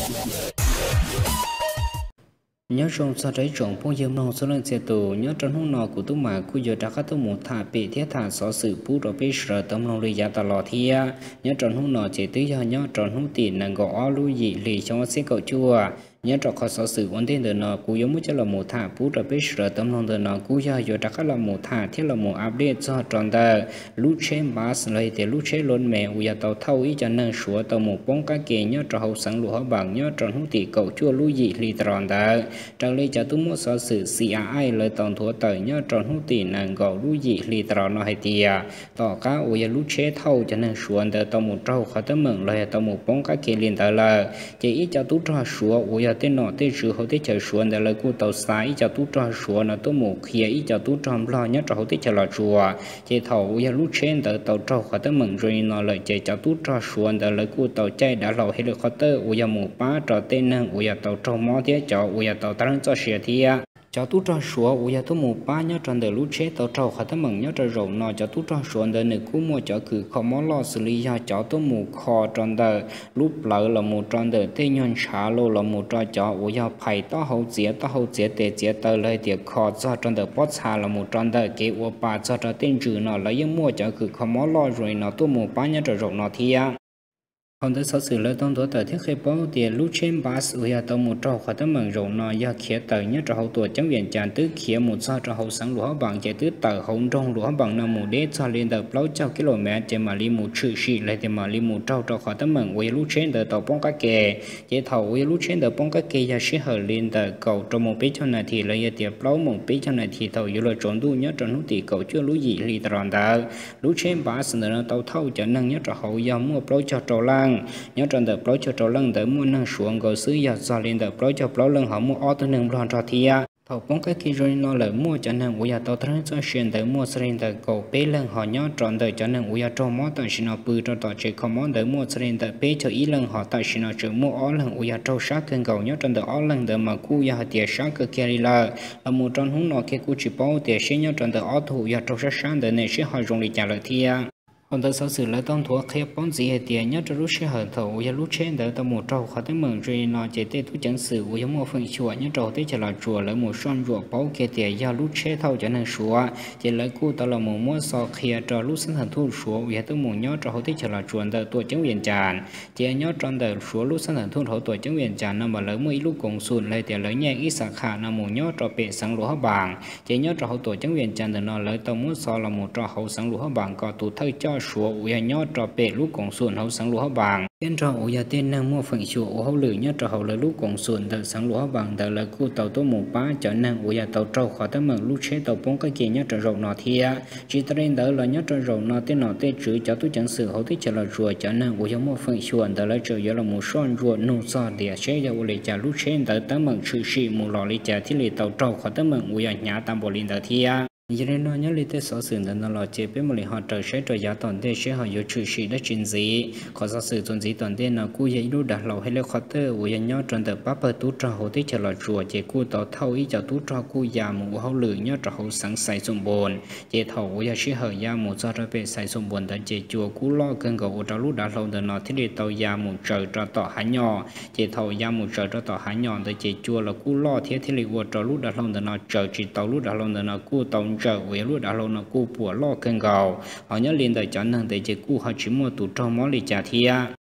Nyob zoo txog rau ib tsoom phooj ywg mloog txhua leej txhia tus, nyob rau hnub no kuv Tub Mas kuj yuav rov qab tuaj mus tham pem thiab tham xov xwm pub rau peb sawv daws tau mloog li yav tas los thiab. Nyob rau hnub no ces twb yog nyob rau hnub tim nees nkaum ob lub yim hli xyoo ob txhiab kaum cuaj. Nyob rau qhov xov xwm ua ntej ntawm no kuv yuav muab coj los mus tham pub rau peb sawv daws tau mloog ntawm no kuj yog yuav rov qab los mus tham thiab los mus update txog rau ntawm lub tsheb bus los yog tias lub tsheb load me uas yog tau thauj ib co neeg Suav tau mus poob qab ke nyob rau hauv xeev Luam Hab Npas nyob rau hnub tim kaum cuaj lub yim hli tas los ntawd. Raws li cov tub muab xov xwm C I A lawv tau nthuav tawm nyob rau hnub tim nees nkaum lub yim hli tas los no hais tias tom qab uas yog lub tsheb thauj cov neeg Suav ntawd tau mus raug qhov teeb meem los yog tau mus poob qab ke li ntawd lawm, ces ib co tub rog Suav uas yog tej nom tej tswv hauv teb chaws Suav ntawd lawv kuj tau xa ib co tub rog Suav no tuaj mus qhia ib co tub rog Nplog nyob rau hauv teb chaws Los Tsuas. Ces thaum uas yog lub tsheb ntawd tau raug qhov teeb meem zoo li no lawm ces cov tub rog Suav ntawd lawv kuj tau caij dav hlau helicopter uas yog mus pab rau tej neeg uas yog tau raug mob thiab cov uas yog tau tag leej txoj sia thiab. Cov tub rog Suav uas yog tuaj mus pab nyob rau ntawm lub tsheb tau raug qhov teeb meem nyob rau zaum no, cov tub rog Suav ntawd nws kuj muaj cov kws kho mob loj xws li yog cov tuaj mus kho rau ntawm lub plawv los mus rau ntawm tej nyuag ntshav los los mus rau cov uas yog phais taub hau txiav taub hau txiav tes txiav taw los hais tias kho txog rau ntawm pob txha los mus rau ntawm kev ua pa txog rau tej ntsws no lawv yeej muaj cov kws kho mob loj zoo li no tuaj mus pab nyob rau zaum no thiab. Thaum ntawd xov xwm lawv tau nthuav tawm thiab qhia paub tias lub tsheb bus uas yog tau mus raug qhov teeb meem zaum no yog khiav tawm nyob rau hauv tuam ceeb Vias Cas twb khiav mus txog rau hauv xeev Luam Hab Npas ces twb tawm hauv nroog Luam Hab Npas no mus deb txog li ntawm plaub caug kis lus mev ces mam li mus tshwm sim los tias mam li mus raug rau qhov teeb meem uas yog lub tsheb ntawd tau poob qab ke. Ces thaum uas yog lub tsheb ntawd poob qab ke yog sij hawm li ntawm kaum rau moos peb caug nas this los yog tias plaub moos peb caug nas this thaum yuav luag tsaus ntuj nyob rau hnub tim kaum cuaj lub yim hli tas los ntawd. Lub tsheb bus ntawd no tau thauj cov neeg nyob rau hauv yog muaj plaub caug rau leej. Nyob rau ntawm plaub caug rau leej ntawd muaj neeg Suav nkaus xwb yog txog li ntawm plaub caug plaub leej ho muaj ob tug neeg Nplog nrog thiab. Thaum poob qab ke zoo li no lawm muaj cov neeg uas yog tau tag leej txoj sia ntawd muaj txog li ntawm kaum peb leej ho nyob rau ntawm cov neeg uas yog raug mob tam sim no pw rau tom tsev kho mob ntawd muaj txog li ntawm peb caug ib leej ho tam sim no tseem muaj ob leeg uas yog raug sab kawg nkaus. Nyob rau ntawm ob leeg ntawd mas kuj yog hais tias sab kawg kiag li lawm. Los mus rau hnub no kiag kuj tsis paub tias seb nyob rau ntawm ob tug uas yog raug sab sab ntawd ne seb ho zoo li cas lawm thiab. Thaum ntawd xov xwm lawv tau nthuav qhia paub ntxiv hais tias nyob rau lub sij hawm thaum uas yog lub tsheb ntawd tau mus raug qhov teeb meem zoo li no ces tej tub ceev xwm uas yog muaj feem xyuam nyob rau teb chaws Los Tsuas lawv mus soj ntsuam paub kiag tias yog lub tsheb thauj cov neeg Suav ces lawv kuj tau los mus muab xov qhia rau lub xab thas thuj Suav uas yog tuaj mus nyob rau hauv teb chaws Los Tsuas ntawm tuam ceeb Vias Cas. Ces nyob rau ntawm Suav lub xab thas thuj hauv tuam ceeb Vias Cas no mas lawv muaj ib lub koom xum los tias lawv nyiaj ib xav kham no mus nyob rau pem xeev Luam Hab Npas. Ces nyob rau hauv tuam ceeb Vias Cas ntawm no lawv tau muab xov los mus rau hauv xeev Luam Hab Npas kom tus thawj coj Suav uas yog nyob rau pem lub koom xum hauv xeev Luam Hab Npas thiab nrog uas yog tej neeg muaj feem xyuam ua hauj lwm nyob rau hauv lawv lub koom xum ntawm xeev Luam Hab Npas ntawd lawv kuj tau tuaj mus pab cov neeg uas yog tau raug qhov teeb meem lub tsheb tau poob qab ke nyob rau zaum no thiab. Tsis tas li ntawd los nyob rau zaum no tej nom tej tswv cov tub ceev xwm hauv teb chaws Los Tsuas cov neeg uas yog muaj feem xyuam ntawd lawv tseem yuav los mus soj ntsuam nug txog tias seb yog ua li cas lub tsheb ntawd teeb meem tshwm sim mus los li cas thiaj li tau raug qhov teeb meem uas yog hnyav tag npaum li ntawd thiab. Yog li no nyob li tej xov xwm ntawm no los ces peb mam li ho raws saib rau yav tom ntej seb ho yuav tshwm sim dab tsi ntxiv. Qhov xov xwm txuas ntxiv tom ntej no kuj yog ib lub dav hlau helicopter uas yog nyob rau ntawm pab pawg tub rog hauv teb chaws Los Tsuas ces kuj tau thauj ib co tub rog kuj ya mus ua hauj lwm nyob rau hauv xeev Xais Xoom Npoos. Ces thaum uas yog sij hawm ya mus txog rau pem Xais Xoom Npoos ntawd ces cua kuj loj kawg nkaus ua rau lub dav hlau ntawm no thiaj li tau ya mus tsaws rau tom hav nyom. Ces thaum ya mus tsaws rau tom hav nyom ntawd ces cua los kuj loj thiab thiaj li ua rau lub dav hlau ntawm no tsaws tsis tau, lub dav hlau ntawm no kuj tau ntsawm uas yog lub dav hlau no kuj puas loj kawg nkaus. Ho nyob li ntawm cov neeg ntawd ces kuj ho tsis muaj tus raug mob li cas thiab.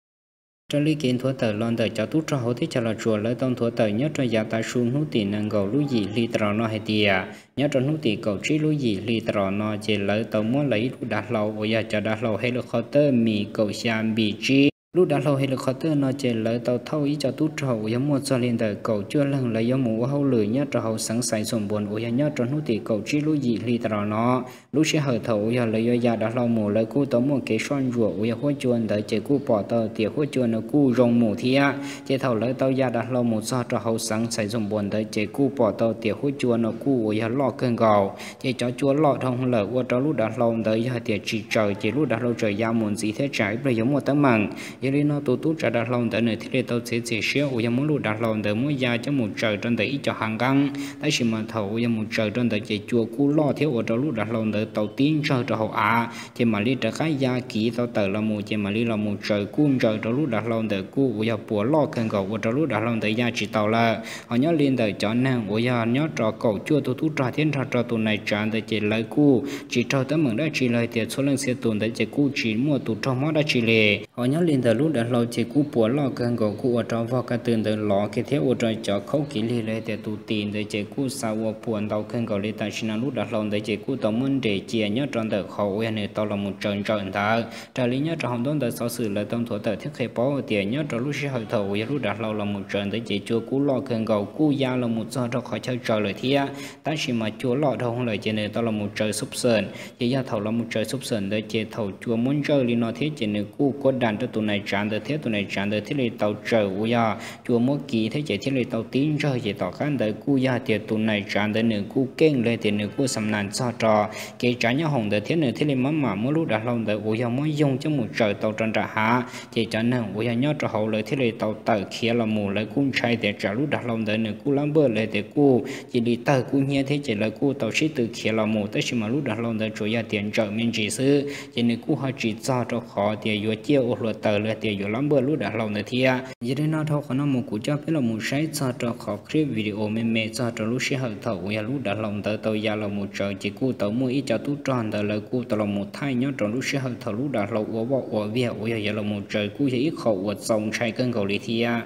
Raws li kev nthuav tawm los ntawm cov tub rog hauv teb chaws Los Tsuas lawv tau nthuav tawm nyob rau yav tav su hnub tim nees nkaum lub yim hli tas los no hais tias nyob rau hnub tim kaum tsib lub yim hli tas los no ces lawv tau muab lawv ib lub dav hlau uas yog cov dav hlau helicopter Mi kaum xya Npis tsib. Lub dav hlau helicopter no ces lawv tau thauj ib co tub rog uas yog muaj txog li ntawm kaum cuaj leeg lawv yuav mus ua hauj lwm nyob rau hauv xeev Xais Xoom Npoos uas yog nyob rau hnub tim kaum tsib lub yim hli tas los no. Lub sij hawm thaum uas yog lawv yuav ya dav hlau mus lawv kuj tau muaj kev soj ntsuam uas yog huab cua ntawd ces kuj pom tau tias huab cua no kuj zoo mus thiab. Ces thaum lawv tau ya dav hlau mus txog rau hauv xeev Xais Xoom Npoos ntawd ces kuj pom tau tias huab cua no kuj uas yog loj kawg nkaus. Ces cov cua loj dhau lawm ua rau lub dav hlau ntawd yog hais tias tsis tsaws ces lub dav hlau tsaws ya mus ntxiv thiab tsam ib pliag yuav muaj teeb meem. Yog li no tus tub tsav dav hlau ntawd nws thiaj li tau txiav txim siab uas yog muab lub dav hlau ntawd muab ya coj mus tsaws rau ntawm ib co hav nqeeb. Tab sis mas thaum uas yog mus tsaws rau ntawd ces cua kuj loj thiab ua rau lub dav hlau ntawd tau tib ntsawg rau hauv av, ces mam li rov qab ya kiv tau tawm los mus, ces mam li los mus tsaws kuj ntsaws rau lub dav hlau ntawd kuj uas yog puas loj kawg nkaus ua rau lub dav hlau ntawd ya tsis tau lawm. Ho nyob li ntawm cov neeg uas yog nyob rau kaum cuaj tus tub rog thiab nrog rau tus nais tsav ntawd ces lawv kuj tsis raug teeb meem dab tsi los tias txhua leej txhia tus ntawd ces kuj tsis muaj tus raug mob dab tsi li. Ho nyob li ntawm lub dav hlau ces kuj puas loj kawg nkaus kuj ua rau vog kaj tw ntawd lov kiag thiab ua rau cov khaub kiv lig los tias tus tis ntawd ces kuj xa ua puas ntau kawg nkaus li. Tam sim no lub dav hlau ntawd ces kuj tau muab nres cia nyob rau ntawm qhov uas yog nws tau los mus tsaws ntsawm ntawd. Raws li nyob rau hauv ntaub ntawv xov xwm lawv tau nthuav tawm thiab qhia paub tias nyob rau lub sij hawm thaum uas yog lub dav hlau los mus tsaws ntawd ces cua kuj loj kawg nkaus kuj ya los mus txog rau qhov chaw tsaws lawm thiab. Tab sis mas cua loj dhau lawm ces nws tau los mus tsaws xub xeem, ces yog thaum los mus tsaws xub xeem ntawd ces thaum cua muab ntsawj li no thiab ces nws kuj kuab das rau tus nais tsav ntawd thiab tus nais tsav ntawd thiaj li tau tsaws uas yog cua muab kiv thiab ces thiaj li tau tib ntsawg. Ces tom qab ntawd kuj yog tias tus nais tsav ntawd nws kuj keej los tias nws kuj xam nas txog rau kev tsav nyoob hoom ntawd thiab nws thiaj li maj mam muab lub dav hlau ntawd uas yog muab yoog coj mus tsaws tau rau nram hav. Ces cov neeg uas yog nyob rau hauv lawv thiaj li tau tawm khiav los mus, lawv kuj ntshai tias tsam lub dav hlau ntawd nws kuj lab npawj los tias kuj cia li tawg kub hnyiab thiab ces lawv kuj tau sib tw khiav los mus. Tab sis mas lub dav hlau ntawd tsuas yog tias ntsawm me ntsis xwb, ces nws kuj ho tsis txog rau qhov tias yuav ciaj ua hluav taws los tias yuav lab npawj lub dav hlau ntawd thiab. Yog li no dhau qhov no mus kuv coj peb los mus saib txog rau qhov clip video me me txog rau lub sij hawm thaum uas yog lub dav hlau ntawd tau ya los mus tsaws ces kuj tau muaj ib co tub rog ntawd lawv kuj tau los mus thaij nyob rau lub sij hawm thaum lub dav hlau ua vaj ua viag uas yog yuav los mus tsaws kuj yog ib qho uas txaus ntshai kawg nkaus li thiab.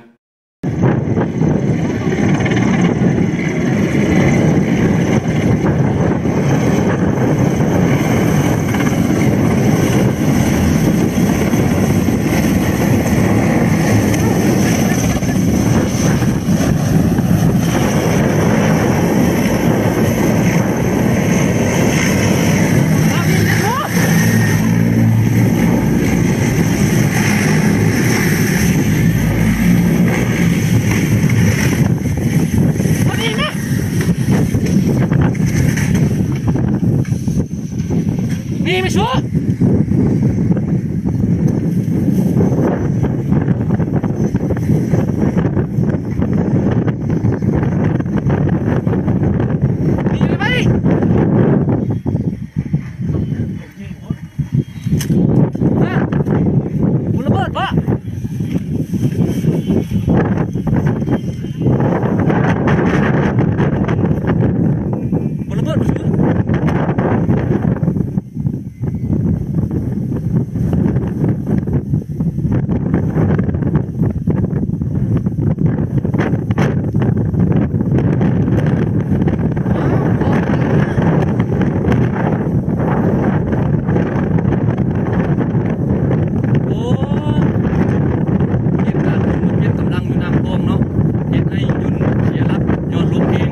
Ua, peb tam, peb tam leej yus naj koob no, ces nej yus sia lab nyob lub kev.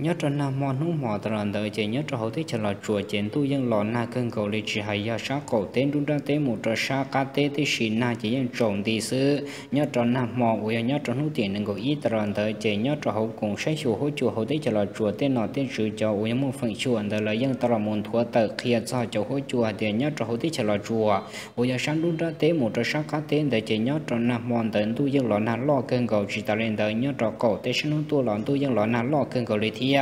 Nyob rau nag hmo hnub hmo tas los ntawd ces nyob rau hauv teb chaws Los Tsuas ces ntuj yeej los nag kawg nkaus li, tsis hais yog sab qaum teb nruab nrab teb mus rau sab qab teb tib si nag ces yeej tsaus nti xwb. Nyob rau nag hmo uas yog nyob rau hnub tim nees nkaum ib tas los ntawd ces nyob rau hauv koom saib xyuas huab cua hauv teb chaws Los Tsuas tej nom tej tswv cov uas yog muaj feem xyuam ntawd lawv yeej tau los mus nthuav tawm qhia txog cov huab cua hais tias nyob rau hauv teb chaws Los Tsuas uas yog sab nruab nrab teb mus rau sab qab teb ntawd ces nyob rau nag hmo ntawd ntuj yeej los nag loj kawg nkaus. Tsis tas li ntawd nyob rau qaum teb sab hnub tuaj los ntuj yeej los nag loj kawg nkaus li thiab.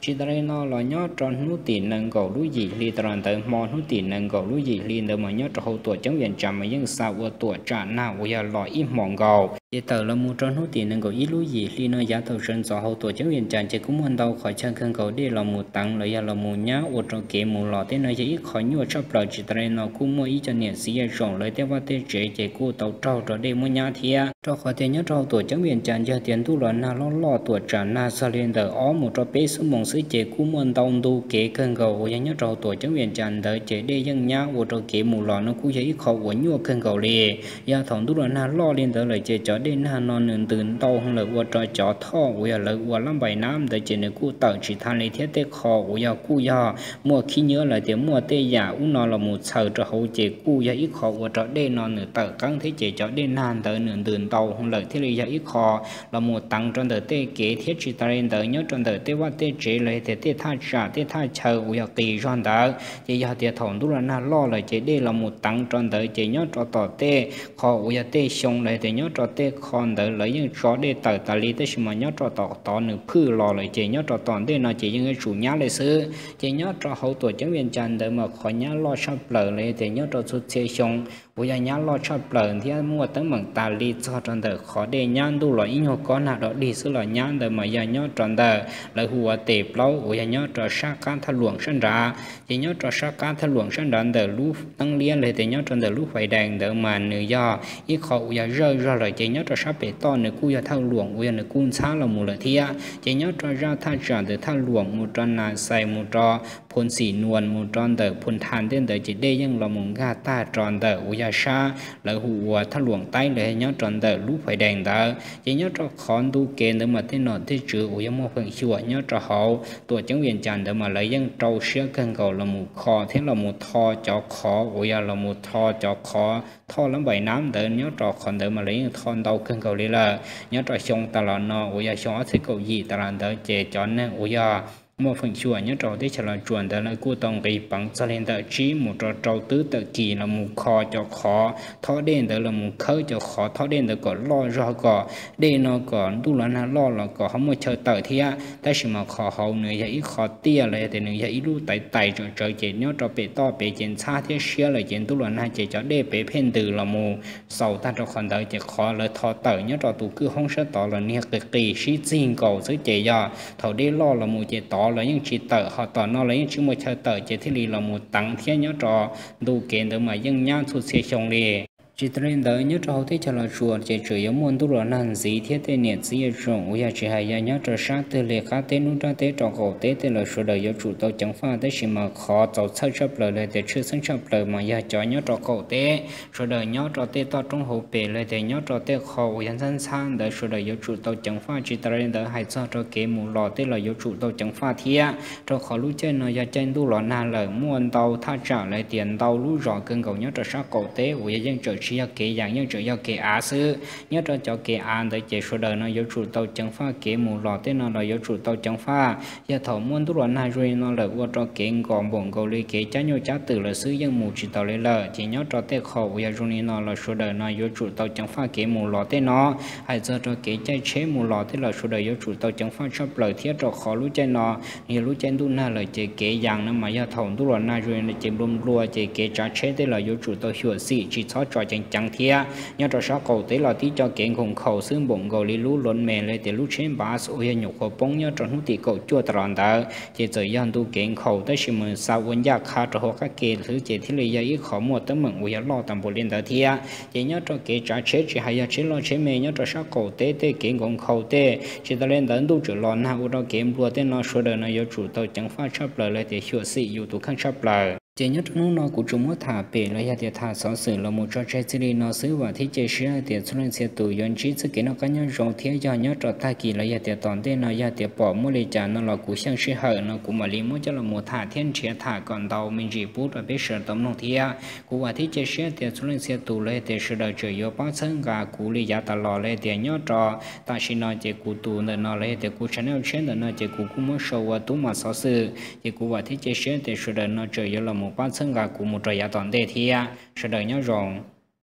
Tsis tas li no los nyob rau hnub tim nees nkaum lub yim hli tas los ntawd hmo hnub tim nees nkaum lub yim hli ntawd mas nyob rau hauv tuam ceeb Vias Cas mas yeej xa ua tuam tsam nag uas yog los ib hmos nkaus. Ces tawm los mus rau hnub tim nees nkaum ib lub yim hli no yav thaum sawv ntxov hauv tuam ceeb Vias Cas ces kuj muaj ntau qhov chaw kawg nkaus dej los mus teev los yog los mus nyab ua rau kev mus los tej no yog ib qho nyuaj tshaj plaws. Tsis tas li no kuj muaj ib co niam txiv yav tsoom lawv tej vaj tej tsev ces kuj tau raug rau dej muab nyab thiab, rau qhov tias nyob rau hauv tuam ceeb Vias Cas yog tias ntuj los nag loj loj tuam tsam nag txog li ntawm ob mus rau peb xuab moos xwb ces kuj muaj ntau ntu kev kawg nkaus uas yog nyob rau hauv tuam ceeb Vias Cas ntawd ces dej yeej nyab ua rau kev mus los no kuj yog ib qho uas nyuaj kawg nkaus li. Yog thaum ntuj los nag loj li ntawd lawm ces cov dej nag no nws ntws ntau lawm ua rau cov thoj uas yog lawv ua lab npais nab ntawd ces nws kuj tawm tsis tau li thiab tej qho uas yog kuj yog muaj khib nyiab los tias muaj tej yam ub no los mus txhaws rau hauv ces kuj yog ib qho ua rau dej no nws tawm qeeb thiab ces cov dej nag ntawd nws ntws ntau lawm thiaj li yog ib qho los mus teev rau ntawm tej kev thiab tsis tas li ntawd nyob rau ntawm tej vaj tej tsev los tias tej thaj tsam tej thaj chaw uas yog qis zog ntawd ces yog tias thaum ntuj los nag loj lawm ces dej los mus teev rau ntawd ces nyob rau tom tej qho uas yog tej xyoo los tias nyob rau tej qho ntawd lawv yeej tso dej tawm tas li tab sis mas nyob rau tom tod nws phwj los lawm ces nyob rau tom ntej no ces yeej yuav tsum nyab li xwb. Ces nyob rau hauv tuam ceeb Vias Cas ntawd mas qhov nyab loj tshaj plaws los tias nyob rau txhua txhia xyoo uas yog nyab loj tshaj plaws thiab muaj teeb meem tas li txog rau ntawm qhov dej nyab ntuj los ib nyuag kob nag dog dig xwb los nyab ntawd mas yog nyob rau ntawm lawv hu ua tes plaub uas yog nyob rau sab qab thaj luam sab nrad. Ces nyob rau sab qab thaj luam sab nrad ntawm lub teeb liab los tias nyob rau ntawm lub fais dees ntawd mas nws yog ib qho uas yog zawj zog lawm ces nyob rau sab pem toj nws kuj yog thaj luam uas yog nws kuj ntxhab los mus lawm thiab. Ces nyob rau zaj thaj tsam ntawm thaj luam mus rau Nas Xais mus rau Phoo Xim Nuas mus rau ntawm Phoo Thas tej ntawd ces dej yeej los mus nkag tag rau ntawm uas yog sab lawv hu ua thaj luam taib los nyob rau ntawm lub fais dees ntawd. Ces nyob rau qhov ntu kev ntawd mas tej nom tej tswv uas yog muaj feem xyuam nyob rau hauv tuam ceeb Vias Cas ntawd mas lawv yeej rau siab kawg nkaus los mus kho thiab los mus tho cov qhov uas yog los mus tho cov qhov thoj lab npais nab ntawd nyob rau qhov ntawd mas lawv yeej tho ntau kawg nkaus li lawm. Nyob rau xyoo tas los no uas yog xyoo ob txhiab kaum yim tas los ntawd ces cov neeg uas yog muaj feem xyuam nyob rau teb chaws Los Tsuas ntawd lawv kuj tau nqis peev txog li ntawm tsib mus rau rau tawm kis los mus kho cov qhov thoj dej ntawd los mus khawb cov qhov thoj dej ntawd kom loj zog kom dej no kom ntuj los nag loj los kom ho muaj chaw tawm thiab. Tab sis mas qhov hauv nws yog ib qho tiaj los yog tias nws yog ib lub tais tais tsom tsawv ces nyob rau pem toj pem ces ntxhab thiab siab lawm ces ntuj los nag ces cov dej pem pheej ntws los mus xaus tag rau qhov ntawd ces qhov lawv tho tawm nyob rau tus kwj hoob sab tod los niag qis qis sib txig nkaus xwb ces yog thaum dej loj los mus ces tod los yeej tsis tawm ho tom no los yeej tsis muaj chaw tawm ces thiaj li los mus teev thiab nyob rau ntu kev ntawd mas yeej nyab txhua txhia xyoo li. Tsis tas li ntawd nyob rau hauv teb chaws Los Tsuas ces tseem yuav muaj ntuj los nag ntxiv thiab tej niam txiv yav tsoom uas yog tsis hais yog nyob rau sab twg li qab teb hnub nrab teb rau qaum teb tej los sawv daws yuav tsum tau ceev faj tab sis mas qhov txaus txhawj tshaj plaws los tias tshwj xeeb tshaj plaws mas yog cov nyob rau qaum teb sawv daws nyob rau tej toj roob hauv pes los tias nyob rau tej qho uas yog ntxhab ntxhab ntawd sawv daws yuav tsum tau ceev faj. Tsis tas li ntawd hais txog rau kev mus los tej los yuav tsum tau ceev faj thiab rau qhov lub caij no yog caij ntuj los nag lawm muaj ntau thaj tsam los tias ntau lub zos kawg nkaus nyob rau sab qaum teb uas yog yeej tseem tsis yog kev yas yeej tseem yog kev av xwb. Nyob rau cov kev av ntawd ces sawv daws no yuav tsum tau ceev faj, kev mus los tej no los yuav tsum tau ceev faj. Yog thaum muaj ntuj los nag zoo li no lawm ua rau kev nkos npaum nkaus li kev cab nyuj cab twm lawm xwb yeej mus tsis taus li lawm ces nyob rau tej qho uas yog zoo li no los sawv daws no yuav tsum tau ceev faj kev mus los tej no. Hais txog rau kev caij tsheb mus los tej los sawv daws yuav tsum tau ceev faj tshaj plaws thiab rau qhov lub caij no yog lub caij ntuj nag lawm ces kev yas no mas yog thaum ntuj los nag zoo li no ces nplua nplua ces kev tsav tsheb tej los yuav tsum tau xyuam xim tsis txhob tso ceev ceev thiab. Nyob rau sab qaum teb los tib co kev nkhaus nkhaus xwb npaum nkaus li lub loos mes los tias lub tsheb npas uas yog nyuam qhuav poob nyob rau hnub tim kaum cuaj tas los ntawd ces txawm yog ntu kev nkhaus tab sis mas xa ua ncaj qha rau hauv qab ke xwb ces thiaj li yog ib qho muaj teeb meem uas yog loj tas npaum li ntawd thiab. Ces nyob rau kev tsav tsheb tsis hais yog tsheb loj tsheb me nyob rau sab qaum teb tej kev nkhaus nkhaus tej tsis tas li ntawd ntuj tseem los nag ua rau kev nplua tej no sawv daws no yuav tsum tau ceev faj tshaj plaws los tias xyuam xim yus tus kheej tshaj plaws. Ces nyob rau hnub no kuv tsuas muab tham pem los yog tias tham xov xwm los mus tso tseg txij li no xwb vam thiab cia siab hais tias txhua leej txhia tus yuav ntsib txoj kev noj qab nyob zoo thiab yog nyob rau tag kis los yog tias tom ntej no yog tias pom muaj li cas no los kuv xyeej sij hawm no kuv mam li muab coj los mus tham thiab nrhiav tham kom ntau me ntsis pub rau peb sawv daws tau mloog thiab. Kuv vam thiab cia siab tias txhua leej txhia tus los yog tias sawv daws tseem yuav pab txhawb nqa kuv li yav tas los los yog tias nyob rau tam sim no ces kuv tus ntawm no los yog tias kuv channel tshiab ntawm no ces kuv kuj muab sau ua tub mam xov xwm ces kuv vam thiab cia siab tias sawv daws no tseem yuav los mus pab txhawb nqa kuv mus rau yav tom ntej thiab. Sawv daws nyob zoo.